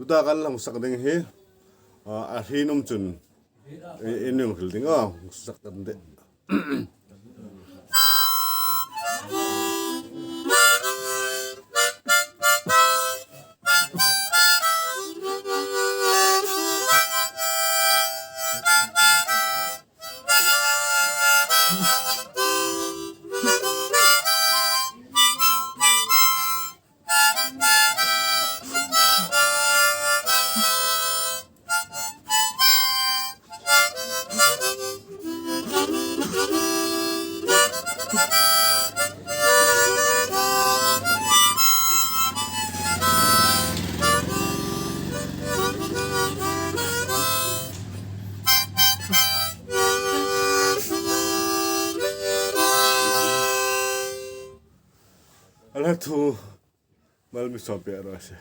Tuta kan lang sak ding hi a hrin um cun in yung hril ding aw sak kan de. A hla thu mal mi sawm piah rawh se.